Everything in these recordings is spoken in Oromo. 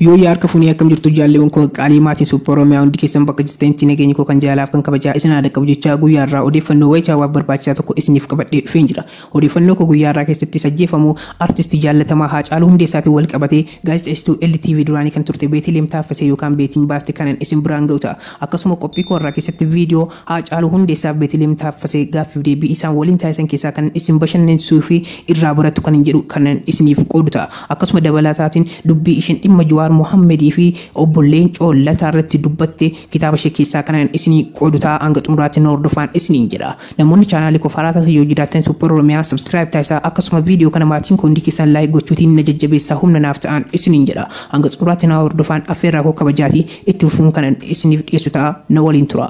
Yoo harka fuunee akkam jirtu jaalleewwan koo qaalii maatiin Suuppar Oromiyaa hundi keessan bakka jirtanitti nageenyi koo kan jaalaaf kan kabajaa isin haadha qabu jechaa guyyaa irraa odeeffannoo wayitaawaaf barbaachisaa tokko isiniif qabadhee dhufeen jira. Odeeffannoo koo guyyaa irraa keessatti ajjeefamuu artistii jaallatamaa Haacaaluu Hundeessaatiin wal qabatee gaazexeessituu LTV duraanii kan turte Beeteleem Taaffasee yookaan Beetiin Baaste kanan isin biraan ga'u ta'a. Akkasuma qophii koo irraa keessatti viidiyoo Haacaaluu Hundeessaaf Beeteleem Taaffasee gaaffiif deebii isaan waliin taasisan keessaa kan isin bashannansiisuu fi irraa barattu kan jedhu kanan isiniif qoodu ta'a. Akkasuma dabalataatiin dubbii isheen dhimma Jawaar Mohammedii fi obbo Leencoo Lataa irratti dubbatte kitaaba ishee keessaa kanan isinii qoodu ta'a. Hanga xumuraatti na hordofaan isiniin jedha. Namoonni chaanaalii koo faaraa taasisan yoo jiraattan Suuppar Oromiyaa subscribe taasisaa, akkasuma viidiyoo kana maatiin koo hundi keessan like gochuutiin na jajjabeessaa humna naaf ta'an isiniin jedha. Hanga xumuraatti na hordofaan affeerraa koo kabajaatii itti fufuun kanan isiniif dhiyeessu ta'a, na waliin tura.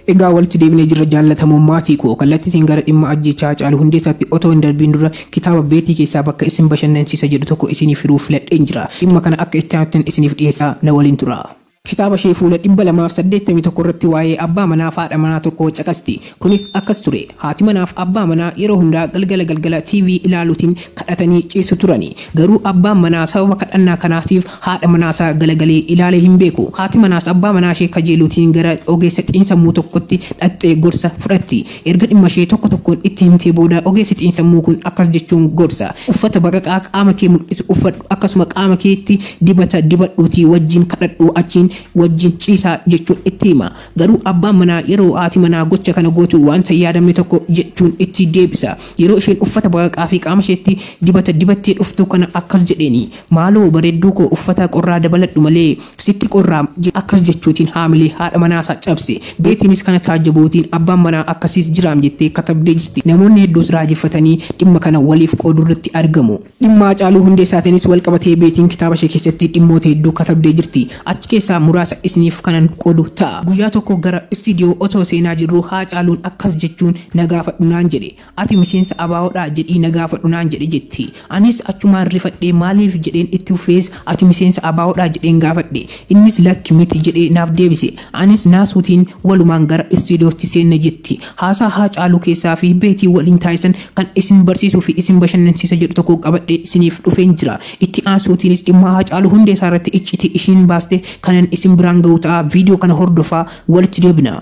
Egaa walitti deebinee jirra jaallatamoo maatii koo. Kallattiitiin gara dhimma ajjechaa Haacaaluu Hundeessaatti otoo hin darbiin dura kitaaba Beetii keessaa bakka isin bashannansiisa jedhu tokko isiniif hiruuf filadheen jira. Dhimma kana akka itti aanutti isiniif dhiyeessaa, na waliin tura. Kitaaba ishee fuula 281 irratti waa'ee abbaa manaa fi haadha manaa tokko caqasti. Kunis akkas ture. Haati manaaf abbaa manaa yeroo hundaa galgala galgala TV ilaaluutiin kadhatanii ciisu turani. Garuu abbaan manaa sababa kadhannaa kanaatiif haadha manaasaa galagalee ilaalee hin beeku. Haati manaas abbaa manaa ishee kajeeluutiin gara ogeessa xiinsammuu tokkotti dhaqxee gorsa fudhatti. Erga dhimma ishee tokko tokkoon itti himtee booda ogeessi xiinsammuu kun akkas jechuun gorsa. Uffata baqaqaa qaama kee mul'isu uffadhu, akkasuma qaama keetti dibata dibadhuutii wajjin kadhadhu, achiin wajjin ciisaa jechuun itti hima. Garuu abbaan manaa yeroo haati manaa gocha kana gootu wanta hin yaadamne tokko jechuun itti deebisa. Yeroo isheen uffata baqaqaa fi qaama isheetti dibata dibattee dhuftu kana akkas jedheeni. Maaloo bareedduu koo, uffata qorraa dabaladhu malee sitti qorraa, akkas jechuutiin haamilee haadha manaasaa cabse. Beetiinis kana taajjabuutiin abbaan manaa akkasiis jiraam jettee katabdee jirti. Namoonni hedduus raajeffatanii dhimma kana waliif qooduu irratti argamu. Dhimma Haacaaluu Hundeessaatiinis wal qabatee Beetiin kitaaba ishee keessatti dhimmoota hedduu katabdee jirti. Achi keessaa muraasa isiniif kanan qoodu ta'a. Guyyaa tokko gara istiidiyoo otoo seenaa jirru Haacaaluun akkas jechuun na gaafadhu naan jedhe. Ati miseensa ABOdhaa jedhii na gaafadhu naan jedhe jetti. Anis achumaan rifadhee maaliif jedheen itti fufees ati miseensa ABOdhaa jedheen gaafadhe. Innis lakki miti jedhee naaf deebise. Anis naasuutiin walumaan gara istiidiyootti seenne jetti. Haasaa Haacaaluu keessaa fi Beetii waliin taasisan kan isin barsiisuu fi isin bashannansiisa jedhu tokko qabadhee isiniif dhufeen jira. Itti aansuutiinis dhimma Haacaaluu Hundeessaa irratti iccitii ishiin baaste kanan isin biraan ga'u ta'a. Viidiyoo kana hordofaa, walitti deebina.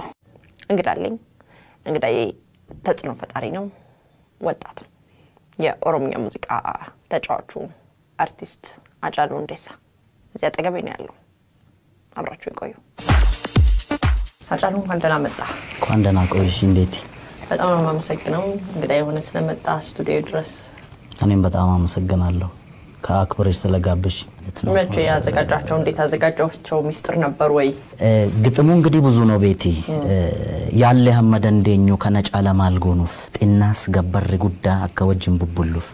እንግዳ አለኝ። እንግዳዬ ተጽዕኖ ፈጣሪ ነው፣ ወጣት ነው። የኦሮምኛ ሙዚቃ ተጫዋቹ አርቲስት ሃጫሉ ሁንዴሳ እዚህ አጠገቤ ነው ያለው። አብራችሁ ይቆዩ። ሃጫሉ እንኳን ደህና መጣ። እንኳን ደህና ቆይሽ። እንዴት? በጣም ነው የማመሰግነው እንግዳ የሆነ ስለመጣ ስቱዲዮ ድረስ። እኔም በጣም አመሰግናለሁ ከአክብረሽ ስለጋበዝሽ ማለት ነው። መቼ ያዘጋጃቸው እንዴት ያዘጋጃቸው ሚስጥር ነበር ወይ? ግጥሙ እንግዲህ ብዙ ነው ቤቲ። ያለ hamma dandeenyu kana caala maal goonuuf xinnaas gabbarri guddaa akka wajjin bubbulluuf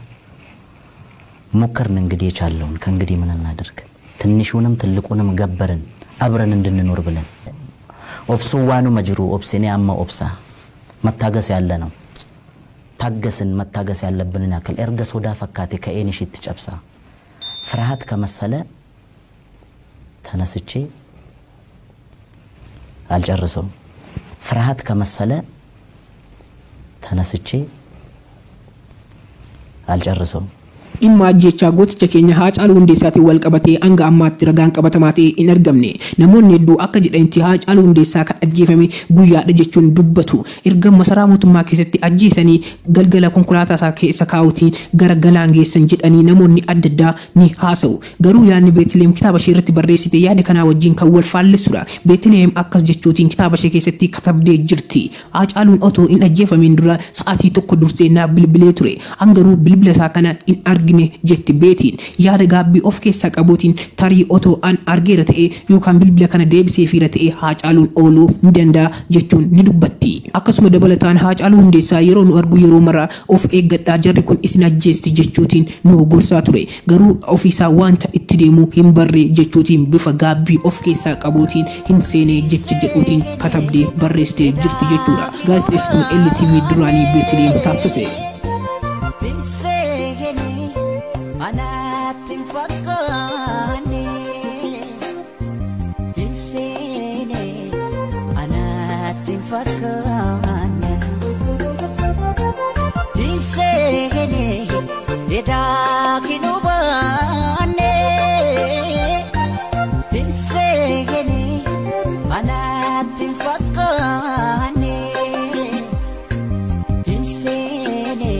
ሞከርን። እንግዲህ የቻለውን ከእንግዲህ ምን እናደርግ? ትንሹንም ትልቁንም ገበርን አብረን እንድንኖር ብለን። Obsuun waanuma jiru obsinee amma obsa መታገስ ያለ ነው። ታገስን መታገስ ያለብንን ያክል። Erga sodaa fakkaate ka'een ishiitti cabsa ፍርሃት ከመሰለ ተነስቼ አልጨርሰውም። ፍርሃት ከመሰለ ተነስቼ አልጨርሰውም። Dhimma ajjechaa gooticha keenya Haacaaluu Hundeessaatiin wal qabatee hanga ammaatti ragaan qabatamaa ta'e hin argamne. Namoonni hedduu akka jedhanitti Haacaaluu Hundeessaa kan ajjeefame guyyaadha jechuun dubbatu. Erga masaraa mootummaa keessatti ajjeesanii galgala konkolaataa isaa keessa kaa'uutiin gara galaan geessan jedhanii namoonni adda addaa ni haasa'u. Garuu yaadni Beetlehem kitaaba ishee irratti barreessite yaada kanaa wajjin kan wal faallessudha. Beetlehem akkas jechuutiin kitaaba ishee keessatti katabdee jirti. Haacaaluun otoo hin ajjeefamiin dura sa'aatii tokko dursee naaf bilbilee ture. An garuu bilbila isaa kana hin argine jetti Beetiin. Yaada gaabbii of keessaa qabuutiin tarii otoo an argeera ta'e yookaan bilbila kana deebisee fiira ta'e Haacaaluun ooluu ni danda'a jechuun ni dubbatti. Akkasuma dabalataan Haacaaluu Hundeessaa yeroo nu argu yeroo mara of eeggadhaa, jarri kun isin ajjeesti jechuutiin nu gorsaa ture. Garuu ofiisaa wanta itti deemu hin barree jechuutiin bifa gaabbii of keessaa qabuutiin hin seenee jecha jedhuutiin katabdee barreessitee jirti jechuudha. Gaazexeessituun LTV duraanii Beetlehem Taaffisee. Anaatti fakkaanne hin seene anatti hin fakkaanne hin seene edaa hin hubanne hin seene anatti hin fakkaanne hin seene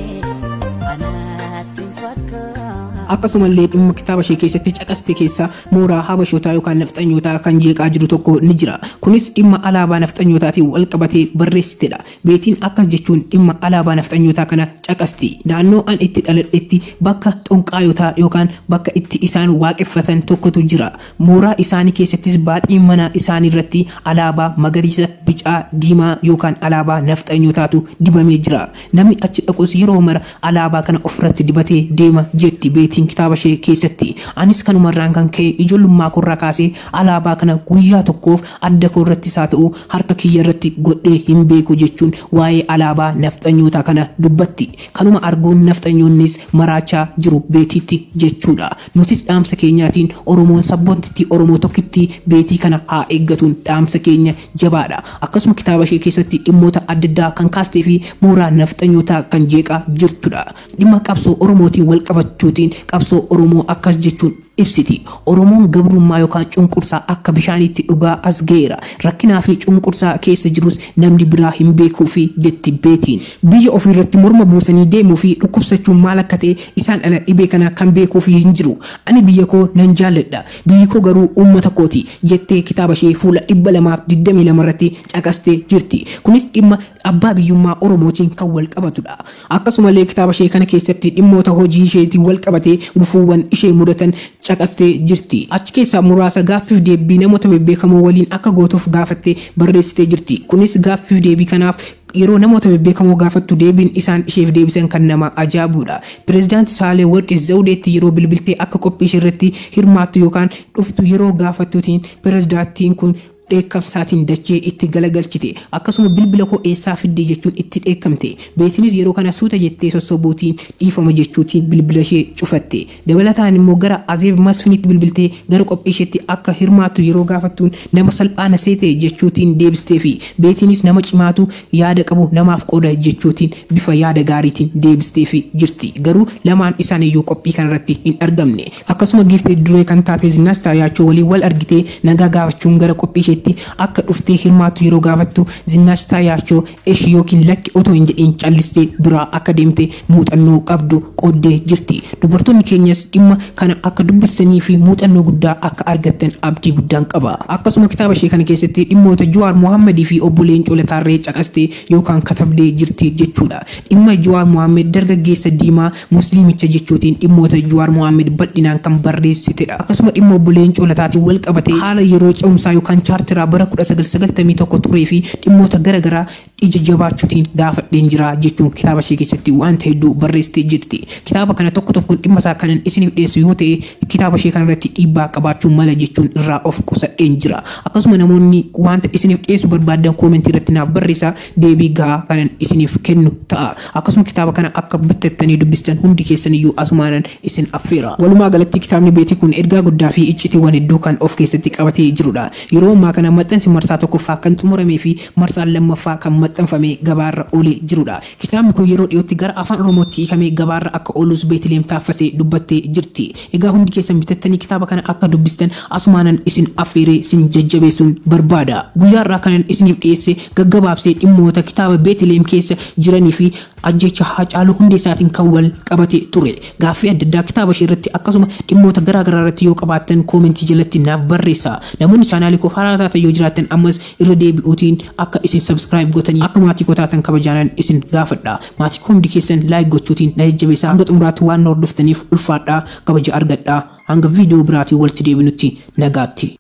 anatti hin fakkaanne. Akkasumallee dhimma kitaaba ishee keessatti caqaste keessaa mooraa habashootaa yookaan nafxanyootaa kan jeeqaa jiru tokko ni jira. Kunis dhimma alaabaa nafxanyootaatiin wal qabatee barreessitedha. Beetiin akkas jechuun dhimma alaabaa nafxanyootaa kana caqasti. Naannoo an itti dhaladhetti bakka xonqaayotaa yookaan bakka itti isaan waaqeffatan tokkotu jira. Mooraa isaanii keessattis baaxii mana isaanii irratti alaabaa magariisa, bicaa, diimaa yookaan alaabaa nafxanyootaatu dibamee jira. Namni achi dhaqus yeroo mara alaabaa kana ofirratti dibatee deema jetti Beetiin kitaaba ishee keessatti. Anis kanumarraan kan ka'e ijoollummaa koorraa kaasee alaabaa kana guyyaa tokkoof adda koo irrattis haa ta'u harka kiyya irratti godhee hin beeku jechuun waa'ee alaabaa nafxanyootaa kana dubbatti. Kanuma arguun nafxanyoonnis maraachaa jiru Beetiitti jechuudha. Nutis dhaamsa keenyaatiin Oromoon sabboontittii Oromoo tokkitti Beetii kana haa eeggatuun dhaamsa keenya jabaadha. Akkasuma kitaaba ishee keessatti dhimmoota adda addaa kan kaastee fi mooraa nafxanyootaa kan jeeqaa jirtudha. Dhimma qabsoo Oromootiin wal qabachuutiin qabsoo Oromoo akkas jechuun ibsiti. Oromoon gabrummaa yookaan cunqursaa akka bishaaniitti dhugaa as ga'eera. Rakkinaa fi cunqursaa keessa jirus namni biraa hin beekuu fi jetti Beetiin. Biyya ofiirratti morma buusanii deemuu fi dhukkubsachuun maal akka ta'e isaan ala dhibee kana kan beekuu fi hin jiru. Ani biyya koo nan jaalladha. Biyyi koo garuu uummata kooti jettee kitaaba ishee fuula 222 irratti caqastee jirti. Kunis dhimma abbaa biyyummaa Oromootiin kan wal qabatudha. Akkasumallee kitaaba ishee kana keessatti dhimmoota hojii isheetiin wal qabatee gufuuwwan ishee mudatan caqastee jirti. Achi keessaa muraasa gaaffiif deebii namoota bebbeekamoo waliin akka gootuuf gaafattee barreessitee jirti. Kunis gaaffiif deebii kanaaf yeroo namoota bebbeekamoo gaafattu deebiin isaan isheef deebisan kan nama ajaa'ibudha. Pireezidaanti Saalee Warqee Zawudeetti yeroo bilbiltee akka qophii ishee irratti hirmaattu yookaan dhuftu yeroo gaafattuutiin pireezidaantiin kun dheekkamsaatiin dachee itti galagalchite. Akkasuma bilbila koo eessaa fidde jechuun itti dheekkamte. Beetinis yeroo kana suuta jettee sossobuutiin dhiifama jechuutiin bilbila ishee cufatte. Dabalataan immoo gara Azeeb Masfinitti bilbiltee gara qophii isheetti akka hirmaattu yeroo gaafattuun nama salphaana seete jechuutiin deebistee fi Beetinis nama cimaatu yaada qabu namaaf qooda jechuutiin bifa yaada gaariitiin deebistee fi jirti. Garuu lamaan isaaniiyyuu qophii kanarratti hin argamne. Akkasuma giiftii duree kan taate Zinnaas Taayyaachoo waliin wal argitee nagaa gaafachuun gara qophii isheetti akka dhuftee hirmaattu yeroo gaafattu Zinnaas Taayyaachoo eshi yookiin lakki otoo hin jedhin callistee biraa akka deemte muuxannoo qabdu qooddee jirti. Dubartoonni keenyas dhimma kana akka dubbistanii fi muuxannoo guddaa akka argattan abdii guddaan qaba. Akkasuma kitaaba ishee kana keessatti dhimmoota Jawaar Mohammadii fi obbo Leencoo Lataarree caqastee yookaan katabdee jirti jechuudha. Dhimma Jawaar Mohammed dargaggeessa diimaa musliimicha jechuutiin dhimmoota Jawaar Mohammed bal'inaan kan barreessitedha. Akkasuma dhimma obbo Leencoo Lataatiin wal qabatee haala yeroo ce'umsaa yookaan chaartiraa bara 1991 turee fi dhimmoota garaagaraa ija jabaachuutiin gaafadheen jira jechuun kitaaba ishee keessatti wanta hedduu barreessitee jirti. Kitaaba kana tokko tokkoon dhimma isaa kanan isiniif dhiyeessu yoo ta'e kitaaba ishee kanarratti dhiibbaa qabaachuu mala jechuun irraa of qusadheen jira. Akkasuma namoonni wanta isiniif dhiyeessu barbaadan koomentii irratti naaf barreessaa, deebii gahaa kanan isiniif kennu ta'a. Akkasuma kitaaba kana akka bitattanii dubbistan hundi keessaniyyuu asumaanan isin affeera. Walumaa galatti kitaabni Beetii kun ergaa guddaa fi iccitiiwwan hedduu kan of keessatti qabatee jirudha. Yeroo ammaa kana maxxansi marsaa tokkoffaa kan xumuramee fi marsaan lammaffaa kan maxxanfamee gabaarra oolee jirudha. Kitaabni kun yeroo dhiyootti gara afaan Oromootti hiikamee gabaarra akka oolus Beetlehem Taaffasee dubbattee jirti. Egaa hundi keessan bitattanii kitaaba kana akka dubbistan asumaanan isin affeeree isin jajjabeessuun barbaada. Guyyaa irraa kanan isiniif dhiyeesse gaggabaabsee dhimmoota kitaaba Beetlehem keessa jiranii fi ajjecha Haacaaluu Hundeessaatiin kan wal qabate ture. Gaaffii adda addaa kitaaba ishee irratti akkasuma dhimmoota garaa garaa irratti yoo qabaattan koomentii jalatti naaf barreessaa. Namoonni chaanaalii koo haaraa taatan yoo jiraattan ammas irra deebi'uutiin akka isin subscribe gootanii akka maatii koo taatan kabajaanan isin gaafadha. Maatii koo hundi keessan like gochuutiin na jajjabeessaa. Hanga xumuraatti waan na hordoftaniif ulfaadhaa, kabaja argadhaa. Hanga viidiyoo biraatiin walitti deebinutti nagaatti.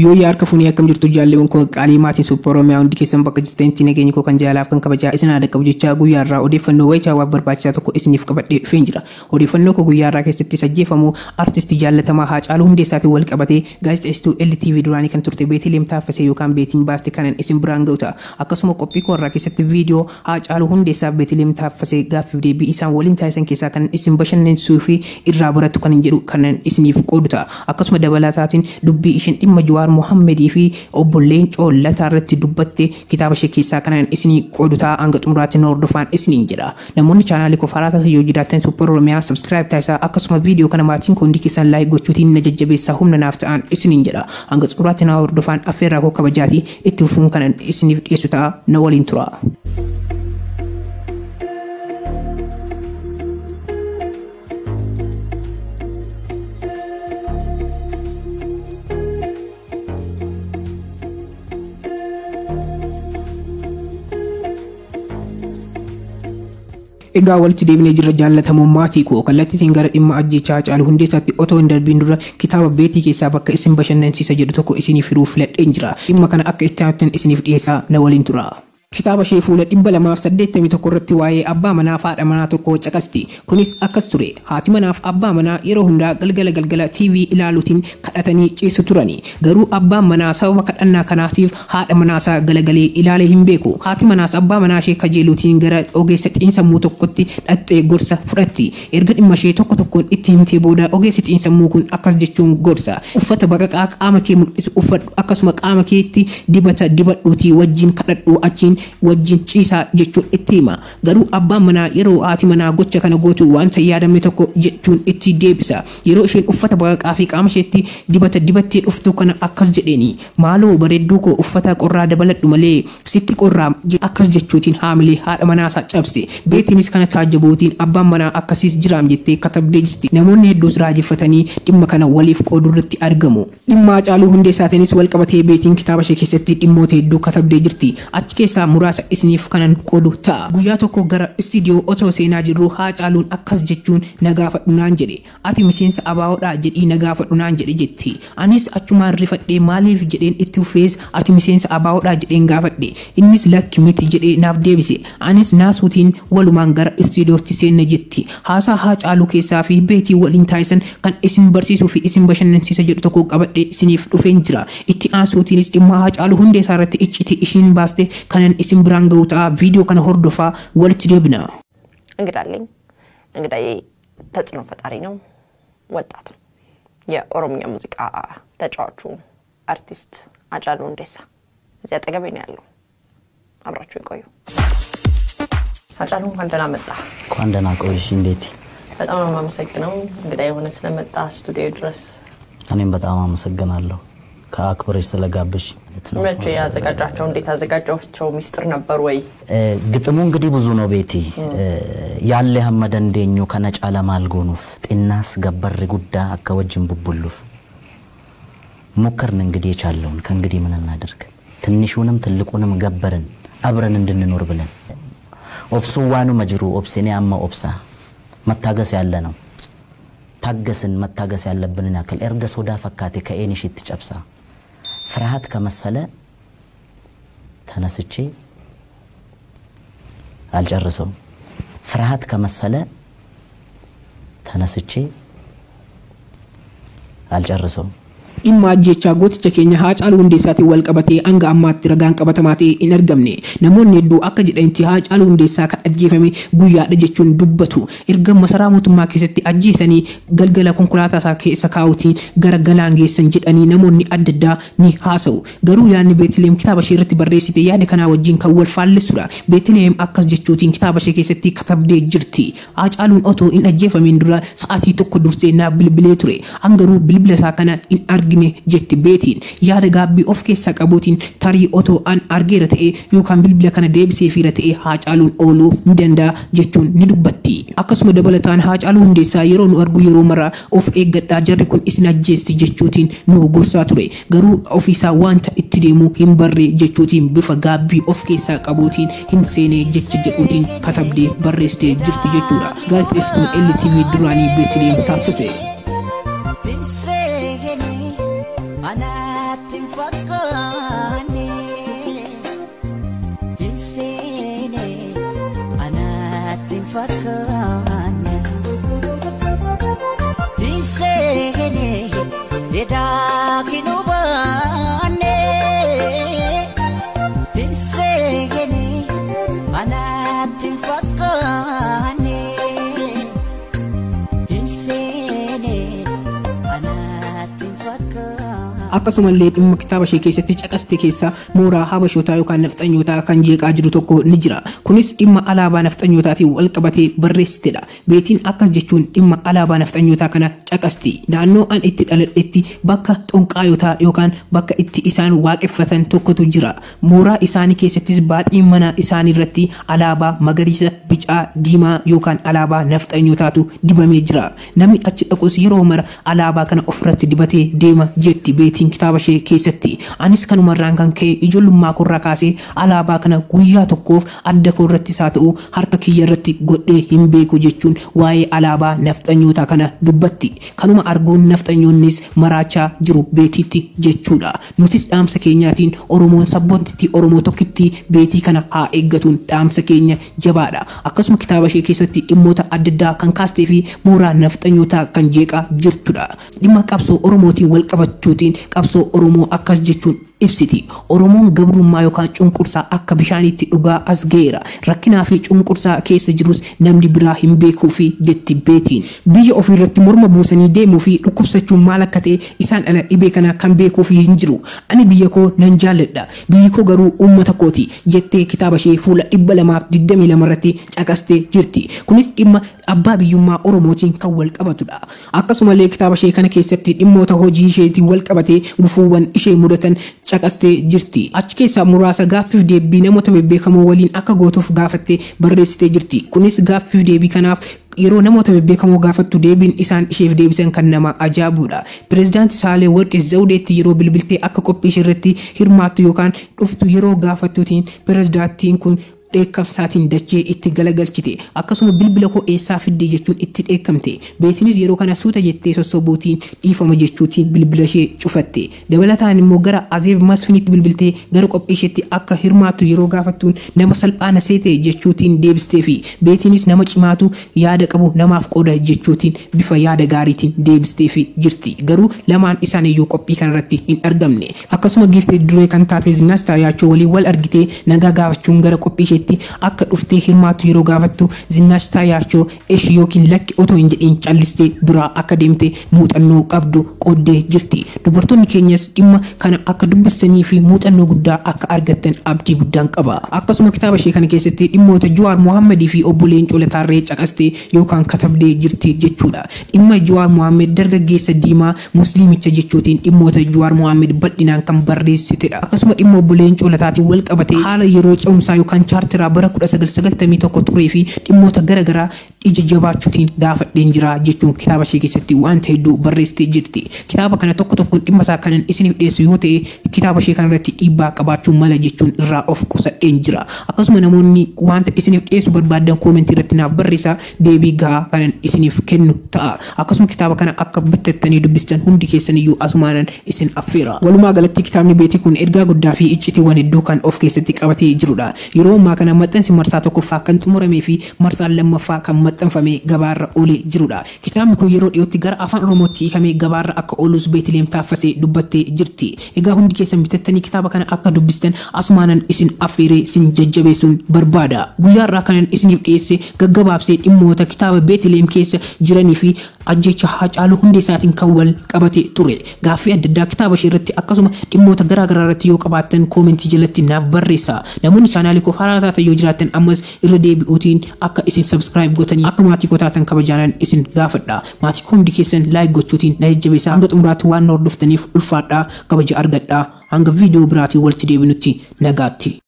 Yoo harka fuunee akkam jirtu jaalleewwan koo qaalii maatiin Suuppar Oromiyaa hundi keessan bakka jirtanitti nageenyi koo kan jaalaaf kan kabajaa isin haadha qabu jechaa guyyaa irraa odeeffannoo wayitaawwaaf barbaachisaa tokko isiniif qabadhee dhufeen jira. Odeeffannoo koo guyyaa irraa keessatti ajjeefamuu artistii jaallatamaa Haacaaluu Hundeessaatiin wal qabatee gaazexeessituu LTV duraanii kan turte Beetiliim Taaffasee yookaan Beetiin Baaste kanan isin biraan ga'u ta'a. Akkasuma qophii koo irraa keessatti viidiyoo Haacaaluu Hundeessaaf Beetiliim Taaffasee gaaffiif deebii isaan waliin taasisan keessaa kan isin bashannansiisuu fi irraa barattu kan jedhu kanan isiniif qoodu ta'a. Akkasuma dabalataatiin dubbii isheen dhimma Jawaar Mohammedii fi obbo Leencoo Lataa irratti dubbatte kitaaba ishee keessaa kanan isinii qoodu ta'a. Hanga xumuraatti nu hordofaan isiniin jedha. Namoonni chaanaalii koo faaraa taasisan yoo jiraattan Suuppar Oromiyaa subscribe taasisaa, akkasuma viidiyoo kana maatiin koo hundi keessan like gochuutiin na jajjabeessaa humna naaf ta'an isiniin jedha. Hanga xumuraatti na hordofaan affeerraa koo kabajaatii itti fufuun kanan isiniif dhiyeessu ta'a, na waliin tura. Egaa walitti deebinee jirra jaallatamoo maatii koo. Kallattiitiin gara dhimma ajjechaa Haacaaluu Hundeessaatti otoo hin darbiin dura kitaaba Beetii keessaa bakka isin bashannansiisa jedhu tokko isiniif hiruu filadheen jira. Dhimma kana akka itti aanutti isiniif dhiyeessaa, na waliin tura. Kitaaba ishee fuula 281 irratti waa'ee abbaa manaa fi haadha manaa tokko caqasti. Kunis akkas ture. Haati manaaf abbaa manaa yeroo hundaa galgala galgala TV ilaaluutiin kadhatanii ciisu turani. Garuu abbaan manaa sababa kadhannaa kanaatiif haadha manaasaa galagalee ilaalee hin beeku. Haati manaas abbaa manaa ishee kajeeluutiin gara ogeessa xiinsammuu tokkotti dhaqxee gorsa fudhatti. Erga dhimma ishee tokko tokkoon itti himtee booda ogeessi xiinsammuu kun akkas jechuun gorsa. Uffata baqaqaa qaama kee mul'isu uffadhu, akkasuma qaama keetti dibata dibadhuutii wajjin kadhadhu, achiin wajjin ciisaa jechuun itti hima. Garuu abbaan manaa yeroo haati manaa gocha kana gootu wanta hin yaadamne tokko jechuun itti deebisa. Yeroo isheen uffata baqaqaa fi qaama isheetti dibata dibattee dhuftu kana akkas jedheeni. Maaloo bareedduu koo, uffata qorraa dabaladhu malee sitti qorraa, akkas jechuutiin haamilee haadha manaasaa cabse. Beetiinis kana taajjabuutiin abbaan manaa akkasiis jiraam jettee katabdee jirti. Namoonni hedduus raajeffatanii dhimma kana waliif qooduu irratti argamu. Dhimma Haacaaluu Hundeessaatiinis wal qabatee Beetiin kitaaba ishee keessatti dhimmoota hedduu katabdee jirti. Achi keessaa muraasa isiniif kanan qoodu ta'a. Guyyaa tokko gara istiidiyoo otoo seenaa jirru Haacaaluun akkas jechuun na gaafadhu naan jedhe. Ati miseensa ABOdhaa jedhii na gaafadhu naan jedhe jetti. Anis achumaan rifadhee maaliif jedheen, itti fufees ati miseensa ABOdhaa jedheen gaafadhe. Innis lakki miti jedhee naaf deebise. Anis naasuutiin walumaan gara istiidiyootti seenne jetti. Haasaa Haacaaluu keessaa fi Beetii waliin taasisan kan isin barsiisuu fi isin bashannansiisa jedhu tokko qabadhee isiniif dhufeen jira. Itti aansuutiinis dhimma Haacaaluu Hundeessaa irratti iccitii ishiin baaste kanan isin biraan ga'u ta'a. Viidiyoo kana hordofaa, walitti deebina. እንግዳ አለኝ። እንግዳዬ ተጽዕኖ ፈጣሪ ነው፣ ወጣት ነው። የኦሮምኛ ሙዚቃ ተጫዋቹ አርቲስት ሃጫሉ ሁንዴሳ እዚህ አጠገቤ ነው ያለው። አብራችሁ ይቆዩ። ሃጫሉ እንኳን ደህና መጣ። እንኳን ደህና ቆየሽኝ ቤቲ። በጣም ነው የማመሰግነው እንግዳ የሆነ ስለመጣ ስቱዲዮ ድረስ። እኔም በጣም አመሰግናለሁ ከአክብረሽ ስለጋበዝሽ ማለት ነው። መቼ ያዘጋጃቸው እንዴት ያዘጋጃቸው ሚስጥር ነበር ወይ? ግጥሙ እንግዲህ ብዙ ነው ቤቲ። Yaallee hamma dandeenyu kana caala maal goonuuf, xinnaas gabbarri guddaa akka wajjin bubbulluuf ሞከርን እንግዲህ የቻለውን፣ ከእንግዲህ ምን እናድርግ? ትንሹንም ትልቁንም ገበርን አብረን እንድንኖር ብለን። Obsuu waanuma jiru obsinee amma obsa መታገስ ያለ ነው። ታገስን መታገስ ያለብንን ያክል። Erga sodaa fakkaate ka'een ishiitti cabsa፣ ፍርሃት ከመሰለ ተነስቼ አልጨርሰውም። ፍርሃት ከመሰለ ተነስቼ አልጨርሰውም። Dhimma ajjechaa gooticha keenya Haacaaluu Hundeessaatiin wal qabatee hanga ammaatti ragaan qabatamaa ta'e hin argamne. Namoonni hedduu akka jedhanitti Haacaaluu Hundeessaa kan ajjeefame guyyaadha jechuun dubbatu. Erga masaraa mootummaa keessatti ajjeesanii galgala konkolaataa isaa keessa kaa'uutiin gara galaan geessan jedhanii namoonni adda addaa ni haasa'u. Garuu yaadni Beetliheem kitaaba ishee irratti barreessite yaada kanaa wajjin kan wal faallessudha. Beetliheem akkas jechuutiin kitaaba ishee keessatti katabdee jirti. Haacaaluun otoo hin ajjeefamiin dura sa'aatii tokko dursee naaf bilbilee ture. An garuu bilbila isaa kana hin argine jetti Beetiin. Yaada gaabbii of keessaa qabuutiin tarii otoo an argeera ta'e yookaan bilbila kana deebiseefiira ta'e Haacaaluun ooluu ni danda'a jechuun ni dubbatti. Akkasuma dabalataan Haacaaluu Hundeessaa yeroo nu argu yeroo mara of eeggadhaa, jarri kun isin ajjeesti jechuutiin nu gorsaa ture. Garuu ofiisaa wanta itti deemu hin barree jechuutiin bifa gaabbii of keessaa qabuutiin hin seenee jecha jedhuutiin katabdee barreessitee jirti jechuudha. Gaazexeessituun LTV duraanii Beetliheem Taaffisee. Binseeni anaatti hin. fakkaanne. Hinseene edaa hin hubanne. Hinseene anaatti hin fakkaanne. Hinseene anaatti hin fakkaanne. Akkasumallee dhimma kitaaba ishee keessatti caqaste keessaa mooraa habashootaa yookaan nafxanyootaa kan jeeqaa jiru tokko ni jira. Kunis dhimma alaabaa nafxanyootaatiin wal qabatee barreessitedha. Beetiin akkas jechuun dhimma alaabaa nafxanyootaa kana caqasti. Naannoo an itti dhaladhetti bakka xonqaayotaa yookaan bakka itti isaan waaqeffatan tokkotu jira. Mooraa isaanii keessattis baaxii mana isaanii irratti alaabaa magariisa, bicaa, diimaa yookaan alaabaa nafxanyootaatu dibamee jira. Namni achi dhaqus yeroo mara alaabaa kana ofirratti dibatee deema jetti Beetiin kitaaba ishee keessatti. Anis kanumarraan kan ka'e ijoollummaa koorraa kaasee alaabaa kana guyyaa tokkoof adda koorrattis haa ta'u harka kiyya irratti godhee hin beeku jechuun waa'ee alaabaa nafxanyootaa kana dubbatti. Kanuma arguun nafxanyoonnis maraachaa jiru Beetiitti jechuudha. Nutis dhaamsa keenyaatiin Oromoon sabboontitti Oromoo tokkitti Beetii kana haa eeggatuun dhaamsa keenya jabaadha. Akkasuma kitaaba ishee keessatti dhimmoota adda addaa kan kaastee fi mooraa nafxanyootaa kan jeeqaa jirtudha. Dhimma qabsoo Oromootiin wal qabachuutiin qabsoo Oromoo akkas jechuun ibsiti. Oromoon gabrummaa yookaan cunqursaa akka bishaaniitti dhugaa as ga'eera. Rakkinaa fi cunqursaa keessa jirus namni biraa hin beekuu fi jetti Beetiin. Biyya ofiirratti morma buusanii deemuu fi dhukkubsachuun maal akka ta'e isaan ala dhibee kana kan beekuu fi hin jiru. Ani biyya koo nan jaalladha. Biyyi koo garuu uummata kooti jettee kitaaba ishee fuula 222 irratti caqastee jirti. Kunis dhimma abbaa biyyummaa Oromootiin kan wal qabatudha. Akkasumallee kitaaba ishee kana keessatti dhimmoota hojii isheetiin wal qabatee gufuuwwan ishee mudatan caqastee jirti. Achi keessaa muraasa gaaffiif deebii namoota bebbeekamoo waliin akka gootuuf gaafattee barreessitee jirti. Kunis gaaffiif deebii kanaaf yeroo namoota bebbeekamoo gaafattu deebiin isaan isheef deebisan kan nama ajaa'ibudha. Pireezidaantii Saalee Warqee Zawudeetti yeroo bilbiltee akka qophii ishee irratti hirmaattu yookaan dhuftu yeroo gaafattuutiin pireezidaantiin kun dheekkamsaatiin dachee itti galagalchite. Akkasuma bilbila koo eessaa fidde jechuun itti dheekkamte. Beetinis yeroo kana suuta jettee sossobuutiin dhiifama jechuutiin bilbila ishee cufatte. Dabalataan immoo gara Azeeb Masfinitti bilbiltee gara qophii isheetti akka hirmaattu yeroo gaafattuun nama salphaana seete jechuutiin deebistee fi Beetinis nama cimaatu yaada qabu namaaf qooda jechuutiin bifa yaada gaariitiin deebistee fi jirti. Garuu lamaan isaaniiyyuu qophii kanarratti hin argamne. Akkasuma giiftii duree kan taate Zinnaas Taayyaachoo waliin wal argitee nagaa gaafachuun gara qophii isheetti akka dhuftee hirmaattu yeroo gaafattu Zinnaas Taayyaachoo eshi yookiin lakki otoo hin jedhiin callistee biraa akka deemte muuxannoo qabdu qooddee jirti. Dubartoonni keenyas dhimma kana akka dubbistanii fi muuxannoo guddaa akka argattan abdii guddaan qaba. Akkasuma kitaaba ishee kana keessatti dhimmoota Jawaar Mohammadii fi obbo Leencoo Lataarree caqastee yookaan katabdee jirti jechuudha. Dhimma Jawaar Mohammed dargaggeessa diimaa musliimicha jechuutiin dhimmoota Jawaar Mohammed bal'inaan kan barreessitedha. Akkasuma dhimma obbo Leencoo Lataatiin wal qabatee haala yeroo ce'umsaa yookaan chaartiraa bara 1991 turee fi dhimmoota garaagaraa ija jabaachuutiin gaafadheen jira jechuun kitaaba ishee keessatti wanta hedduu barreessitee jirti. Kitaaba kana tokko tokkoon dhimma isaa kanan isiniif dhiyeessu yoo ta'e kitaaba ishee kanarratti dhiibbaa qabaachuu mala jechuun irraa of qusadheen jira. Akkasuma namoonni wanta isiniif dhiyeessu barbaadan koomentii irratti naaf barreessaa, deebii gahaa kanan isiniif kennu ta'a. Akkasuma kitaaba kana akka bitattanii dubbistan hundi keessaniyyuu asumaanan isin affeera. Walumaa galatti kitaabni Beetii kun ergaa guddaa fi iccitiiwwan hedduu kan of keessatti qabatee jirudha. Yeroo ammaa kana maxxansi marsaa tokkoffaa kan xumuramee fi marsaan lammaffaa kan maxxanfamee gabaarra oolee jirudha. Kitaabni kun yeroo dhiyootti gara afaan Oromootti hiikamee gabaarra akka oolus Beetlehem Taaffasee dubbattee jirti. Egaa hundi keessan bitattanii kitaaba kana akka dubbistan asumaanan isin affeeree isin jajjabeessuun barbaada. Guyyaa irraa kanan isiniif dhiyeesse gaggabaabsee dhimmoota kitaaba Beetlehem keessa jiranii fi ajjecha Haacaaluu Hundeessaatiin kan wal qabate ture. Gaaffii adda addaa kitaaba ishee irratti akkasuma dhimmoota garaa garaa irratti yoo qabaattan koomentii jalatti naaf barreessaa. Namoonni chaanaalii koo haaraa taatan yoo jiraattan ammas irra deebi'uutiin akka isin sabskiraayib gootanii akka maatii koo taatan kabajaanan isin gaafadha. Maatii koo hundi keessan laayik gochuutiin na jajjabeessaa. Hanga xumuraatti waan na hordoftaniif ulfaadhaa, kabaja argadhaa. Hanga viidiyoo biraatiin walitti deebinutti nagaatti.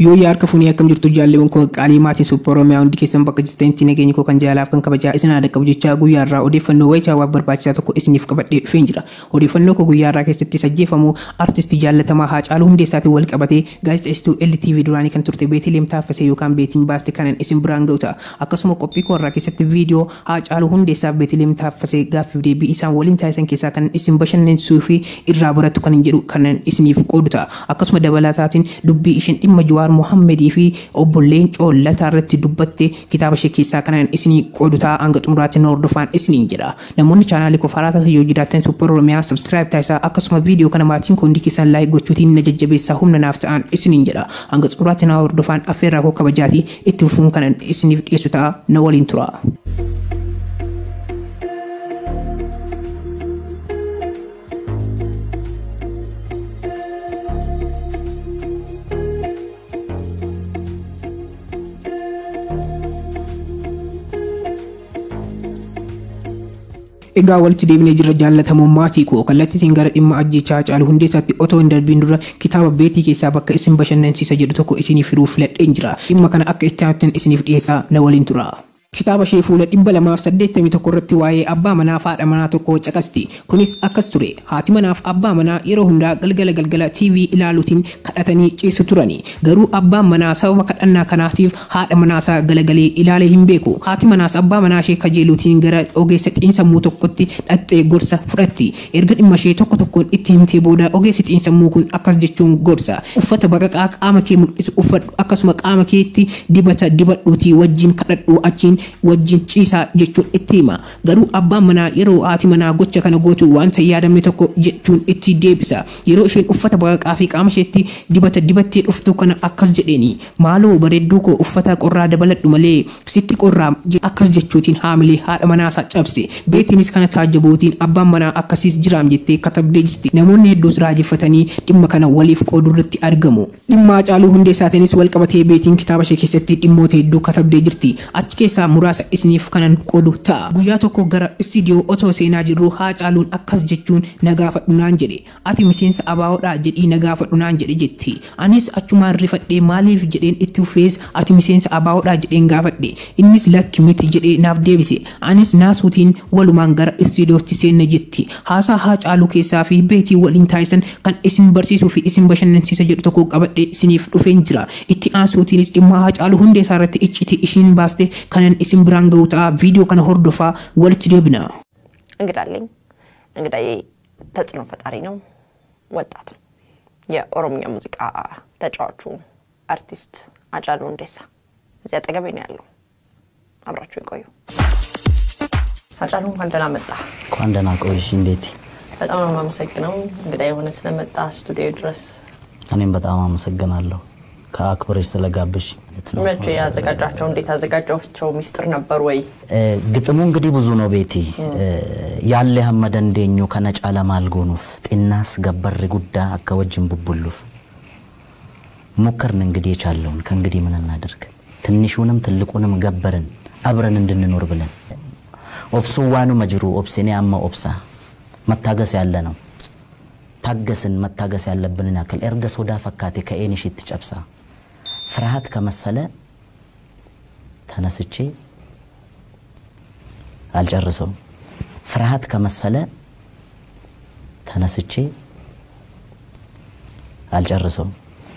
Yoo harka fuunee akkam jirtu jaalleewwan koo qaalii maatiin Suuppar Oromiyaa hundi keessan bakka jirtanitti nageenyi koo kan jaalaaf kan kabajaa isin haadha qabu jechaa guyyaa irraa odeeffannoo wayitaawwaaf barbaachisaa tokko isiniif qabadhee dhufeen jira. Odeeffannoo koo guyyaa irraa keessatti sajjeefamuu artistii jaallatamaa Haacaaluu Hundeessaatiin wal qabatee gaazexeessituu LTV duraanii kan turte Beeteleem Taaffasee yookaan Beetiin Baaste kanan isin biraan ga'u ta'a. Akkasuma qophii koo irraa keessatti viidiyoo Haacaaluu Hundeessaaf Beeteleem Taaffasee gaaffiif deebii isaan waliin taasisan keessaa kan isin bashannansiisuu fi irraa barattu kan jedhu kanan isiniif qoodu ta'a. Akkasuma dabalataatiin dubbii isheen dhimma Jawaar Mohammedii fi obbo Leencoo Lataa irratti dubbatte kitaaba ishee keessaa kanan isinii qoodu ta'a. Hanga xumuraatti na hordofaan isiniin jedha. Namoonni chaanaalii koo faaraa taasisan yoo jiraattan Suuppar Oromiyaa subscribe taasisaa, akkasuma viidiyoo kana maatiin koo hundi keessan like gochuutiin na jajjabeessaa humna naaf ta'an isiniin jedha. Hanga xumuraatti na hordofaan affeerraa koo kabajaati itti fufuun kanan isiniif dhiyeessu ta'a, na waliin tura. Egaa walitti deebinee jirra jaallatamoo maatii koo. Kallattiitiin gara dhimma ajjechaa Haacaaluu Hundeessaatti otoo hin darbiin dura kitaaba Beetii keessaa bakka isin bashannansiisa jedhu tokko isiniif hiruu filadheen jira. Dhimma kana akka itti aanutti isiniif dhiyeessaa, na waliin tura. Kitaaba ishee fuula 281 irratti waa'ee abbaa manaa fi haadha manaa tokko caqasti. Kunis akkas ture. Haati manaaf abbaa manaa yeroo hundaa galgala galgala TV ilaaluutiin kadhatanii ciisu turani. Garuu abbaan manaa sababa kadhannaa kanaatiif haadha manaasaa galagalee ilaalee hin beeku. Haati manaas abbaa manaa ishee kajeeluutiin gara ogeessa xiinsammuu tokkotti dhaqxee gorsa fudhatti. Erga dhimma ishee tokko tokkoon itti himtee booda ogeessi xiinsammuu kun akkas jechuun gorsa. Uffata baqaqaa qaama kee mul'isu uffadhu, akkasuma qaama keetti dibata dibadhuutii wajjin kadhadhu, achiin wajjin ciisaa jechuun itti hima. Garuu abbaan manaa yeroo haati manaa gocha kana gootu wanta hin yaadamne tokko jechuun itti deebisa. Yeroo isheen uffata baqaqaa fi qaama isheetti dibata dibattee dhuftu kana akkas jedheeni. Maaloo bareedduu koo, uffata qorraa dabaladhu malee sitti qorraa, akkas jechuutiin haamilee haadha manaasaa cabse. Beetiinis kana taajjabuutiin abbaan manaa akkasiis jiraam jettee katabdee jirti. Namoonni hedduus raajeffatanii dhimma kana waliif qooduu irratti argamu. Dhimma Haacaaluu Hundeessaatiinis wal qabatee Beetiin kitaaba ishee keessatti dhimmoota hedduu katabdee jirti. Achi keessaa muraasa isiniif kanan qoodu ta'a. Guyyaa tokko gara istiidiyoo otoo seenaa jirru Haacaaluun akkas jechuun na gaafadhu naan jedhe. Ati miseensa ABOdhaa jedhii na gaafadhu naan jedhe jetti. Anis achumaan rifadhee maaliif jedheen, itti fufees ati miseensa ABOdhaa jedheen gaafadhe. Innis lakki miti jedhee naaf deebise. Anis naasuutiin walumaan gara istiidiyootti seenne jetti. Haasaa Haacaaluu keessaa fi Beetii waliin taasisan kan isin barsiisuu fi isin bashannansiisa jedhu tokko qabadhee isiniif dhufeen jira. Itti aansuutiinis dhimma Haacaaluu Hundeessaa irratti iccitii ishiin baaste kanan isin biraan ga'u ta'a. Viidiyoo kana hordofaa, walitti deebina. እንግዳ አለኝ። እንግዳዬ ተጽዕኖ ፈጣሪ ነው፣ ወጣት ነው። የኦሮምኛ ሙዚቃ ተጫዋቹ አርቲስት ሃጫሉ ሁንዴሳ እዚህ አጠገቤ ነው ያለው። አብራችሁ ይቆዩ። ሃጫሉ እንኳን ደህና መጣ። እንኳን ደህና ቆየሽኝ ቤቲ። በጣም ነው የማመሰግነው እንግዳ የሆነ ስለመጣ ስቱዲዮ ድረስ። እኔም በጣም አመሰግናለሁ ከአክብረሽ ስለጋበዝሽ ማለት ነው። መቼ ያዘጋጃቸው እንዴት ያዘጋጃቸው ሚስጥር ነበር ወይ? ግጥሙ እንግዲህ ብዙ ነው ቤቲ። Yaallee hamma dandeenyu kana caala maal goonuuf, xinnaas gabbarri guddaa akka wajjin bubbulluuf ሞከርን። እንግዲህ የቻለውን ከእንግዲህ ምን እናደርግ? ትንሹንም ትልቁንም ገበርን አብረን እንድንኖር ብለን። Obsuun waanuma jiru obsinee amma obsa መታገስ ያለ ነው። ታገስን መታገስ ያለብንን ያክል። Erga sodaa fakkaate ka'een ishiitti cabsa ፍርሃት ከመሰለ ተነስቼ አልጨርሰውም። ፍርሃት ከመሰለ ተነስቼ አልጨርሰውም።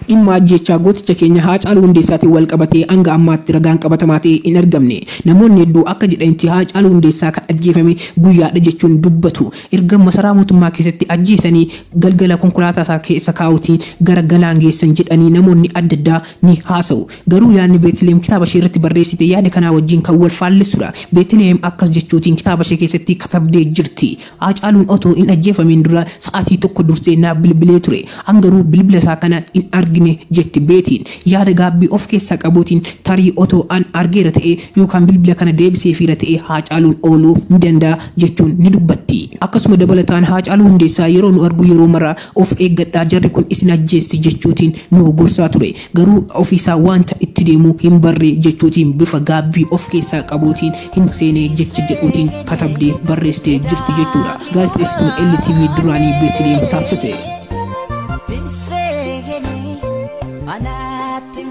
Dhimma ajjechaa gooticha keenya Haacaaluu Hundeessaatiin wal qabatee hanga ammaatti ragaan qabatamaa ta'e hin argamne. Namoonni hedduu akka jedhanitti Haacaaluu Hundeessaa kan ajjeefame guyyaadha jechuun dubbatu. Erga masaraa mootummaa keessatti ajjeesanii galgala konkolaataa isaa keessa kaa'uutiin gara galaan geessan jedhanii namoonni adda addaa ni haasa'u. Garuu yaadni Beetlehem kitaaba ishee irratti barreessite yaada kanaa wajjin kan wal faallessudha. Beetlehem akkas jechuutiin kitaaba ishee keessatti katabdee jirti. Haacaaluun otoo hin ajjeefamiin dura sa'aatii tokko dursee naaf bilbilee ture. An garuu bilbila isaa kana hin argine jetti Beetiin. Yaada gaabbii of keessaa qabuutiin tarii otoo an argeera ta'e yookaan bilbila kana deebiseefiira ta'e Haacaaluun ooluu ni danda'a jechuun ni dubbatti. Akkasuma dabalataan Haacaaluu Hundeessaa yeroo nu argu yeroo mara of eeggadhaa, jarri kun isin ajjeesti jechuutiin nu gorsaa ture. Garuu ofiisaa wanta itti deemu hin barree jechuutiin bifa gaabbii of keessaa qabuutiin hin seenee jecha jedhuutiin katabdee barreessitee jirti jechuudha. Gaazexeessituun LTV duraanii Beetlehem Taaffisee. Hin seeni anaatti hin.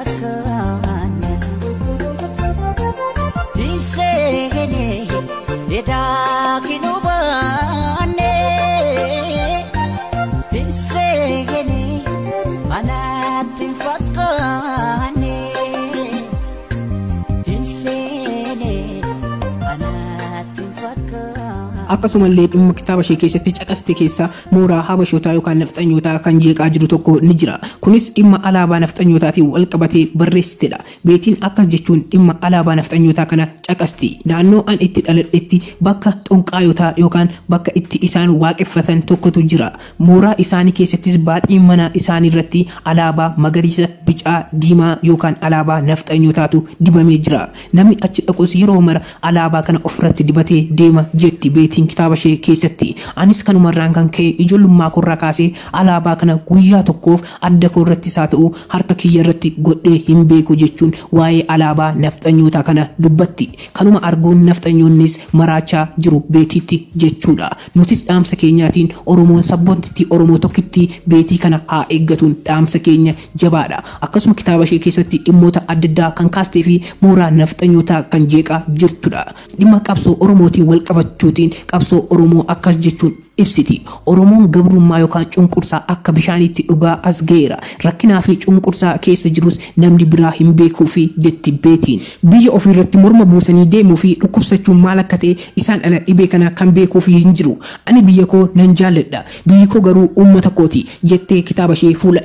fakkaanne. Hinseenee edaa hin hubanne. Hinseenee anaatti hin fakkaanne. Hinseenee anaatti hin fakkaanne. Akkasumallee dhimma kitaaba ishee keessatti caqaste keessaa mooraa habashootaa yookaan nafxanyootaa kan jeeqaa jiru tokko ni jira. Kunis dhimma alaabaa nafxanyootaatiin wal qabatee barreessitedha. Beetiin akkas jechuun dhimma alaabaa nafxanyootaa kana caqasti. Naannoo an itti dhaladhetti bakka xonqaayotaa yookaan bakka itti isaan waaqeffatan tokkotu jira. Mooraa isaanii keessattis baaxii mana isaanii irratti alaabaa magariisa, bicaa, diimaa yookaan alaabaa nafxanyootaatu dibamee jira. Namni achi dhaqus yeroo mara alaabaa kana ofirratti dibatee deema jetti Beetiin kitaaba ishee keessatti. Anis kanumarraan kan ka'e ijoollummaa koorraa kaasee alaabaa kana guyyaa tokkoof adda koo irrattis haa ta'u harka kiyya irratti godhee hin beeku jechuun waa'ee alaabaa nafxanyootaa kana dubbatti. Kanuma arguun nafxanyoonnis maraachaa jiru Beetiitti jechuudha. Nutis dhaamsa keenyaatiin Oromoon sabboontittii Oromoo tokkitti Beetii kana haa eeggatuun dhaamsa keenya jabaadha. Akkasuma kitaaba ishee keessatti dhimmoota adda addaa kan kaastee fi mooraa nafxanyootaa kan jeeqaa jirtudha. Dhimma qabsoo Oromootiin wal qabachuutiin qabsoo Oromoo akkas jechuun ibsiti. Oromoon gabrummaa yookaan cunqursaa akka bishaaniitti dhugaa as ga'eera. Rakkinaa fi cunqursaa keessa jirus namni biraa hin beekuu fi jetti Beetiin. Biyya ofiirratti morma buusanii deemuu fi dhukkubsachuun maal akka ta'e isaan ala dhibee kana kan beekuu fi hin jiru. Ani biyya koo nan jaalladha. Biyyi koo garuu uummata kooti jettee kitaaba ishee fuula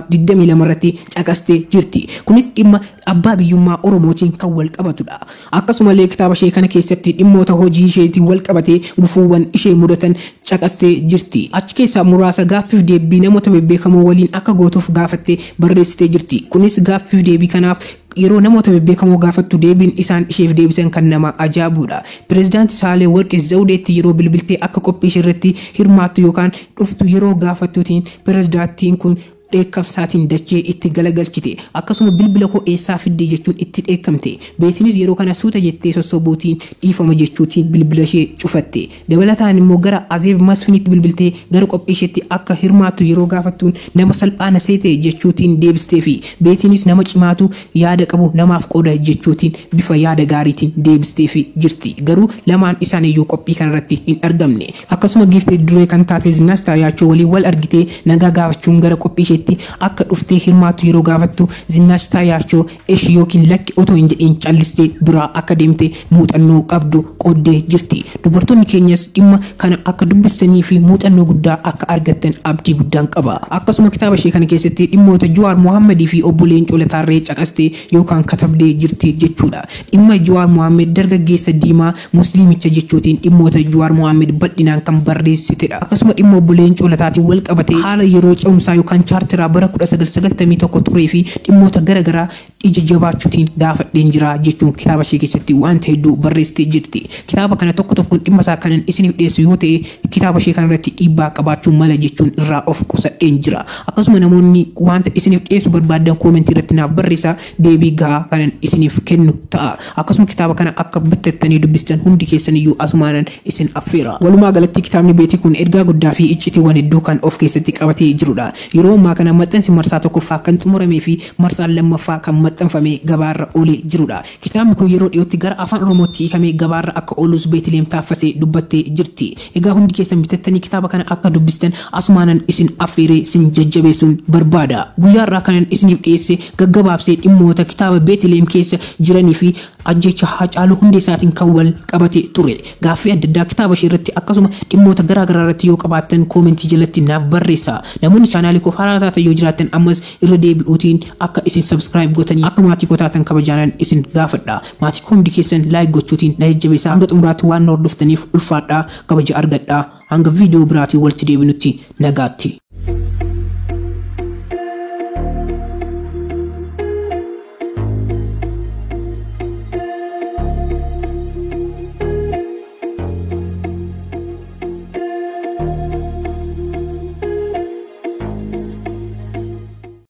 222 irratti caqastee jirti. Kunis dhimma abbaa biyyummaa Oromootiin kan wal qabatudha. Akkasumallee kitaaba ishee kana keessatti dhimmoota hojii isheetiin wal qabatee gufuuwwan ishee mudatan caqastee jirti. Achi keessaa muraasa gaaffiif deebii namoota bebbeekamoo waliin akka gootuuf gaafattee barreessitee jirti. Kunis gaaffiif deebii kanaaf yeroo namoota bebbeekamoo gaafattu deebiin isaan isheef deebisan kan nama ajaa'ibudha. Pireezidaantii Saalee Warqee Zawudeetti yeroo bilbiltee akka qophii ishee irratti hirmaattu yookaan dhuftu yeroo gaafattuutiin pireezidaantiin kun dheekkamsaatiin dachee itti galagalchite. Akkasuma bilbila koo eessaa fiddee jechuun itti dheekkamte. Beetinis yeroo kana suuta jettee sossobuutiin dhiifama jechuutiin bilbila ishee cufatte. Dabalataan immoo gara Azeeb Masfinitti bilbiltee gara qophii isheetti akka hirmaattu yeroo gaafattuun nama salphaana seete jechuutiin deebistee fi Beetinis nama cimaatu yaada qabu namaaf qooda jechuutiin bifa yaada gaariitiin deebistee fi jirti. Garuu lamaan isaaniiyyuu qophii kanarratti hin argamne. Akkasuma giiftii duree kan taate Zinnaas Taayaachoo waliin wal argitee nagaa gaafachuun gara qophii isheetti akka dhuftee hirmaattu yeroo gaafattu Zinnaas Taayaachoo eshi yookiin lakki otoo hin jedhiin callistee biraa akka deemte muuxannoo qabdu qooddee jirti. Dubartoonni keenyas dhimma kana akka dubbistanii fi muuxannoo guddaa akka argattan abdii guddaan qaba. Akkasuma kitaaba ishee kana keessatti dhimmoota Jawaar Mohammadii fi obbo Leencoo Lataarree caqastee yookaan katabdee jirti jechuudha. Dhimma Jawaar Mohammed dargaggeessa diimaa musliimicha jechuutiin dhimmoota Jawaar Mohammed bal'inaan kan barreessitedha. Akkasuma dhimma obbo Leencoo Lataatiin wal qabatee haala yeroo ce'umsaa yookaan chaartiraa bara 1991 turee fi dhimmoota garaagaraa ija jabaachuutiin gaafadheen jira jechuun kitaaba ishee keessatti wanta hedduu barreessitee jirti. Kitaaba kana tokko tokkoon dhimma isaa kanan isiniif dhiyeessu yoo ta'e kitaaba ishee kanarratti dhiibbaa qabaachuu mala jechuun irraa of qusadheen jira. Akkasuma namoonni wanta isiniif dhiyeessu barbaadan koomentii irratti naaf barreessaa, deebii gahaa kanan isiniif kennu ta'a. Akkasuma kitaaba kana akka bitattanii dubbistan hundi keessaniyyuu asumaanan isin affeera. Walumaa galatti kitaabni Beetii kun ergaa guddaa fi iccitiiwwan hedduu kan of keessatti qabatee jirudha. Yeroo ammaa kana maxxansi marsaa tokkoffaa kan xumuramee fi marsaan lammaffaa kan maxxanfamee gabaarra oolee jirudha. Kitaabni kun yeroo dhiyootti gara afaan Oromootti hiikamee gabaarra akka oolus Beetlehem Taaffasee dubbattee jirti. Egaa hundi keessan bitattanii kitaaba kana akka dubbistan asumaanan isin affeeree isin jajjabeessuun barbaada. Guyyaa irraa kanan isiniif dhiyeesse gaggabaabsee dhimmoota kitaaba Beetlehem keessa jiranii fi ajjecha Haacaaluu Hundeessaatiin kan wal qabate ture. Gaaffii adda addaa kitaaba ishee irratti akkasuma dhimmoota garaagaraa irratti yoo qabaattan koomentii jalatti naaf barreessaa. Namoonni chaanaalii koo haaraa taatan yoo jiraattan ammas irra deebi'uutiin akka isin subscribe gootanii akka maatii koo taatan kabajaanan isin gaafadha. Maatii koo hundi keessan like gochuutiin na jajjabeessaa. Hanga xumuraatti waan na hordoftaniif ulfaadhaa, kabaja argadhaa. Hanga viidiyoo biraatiin walitti deebinutti nagaatti.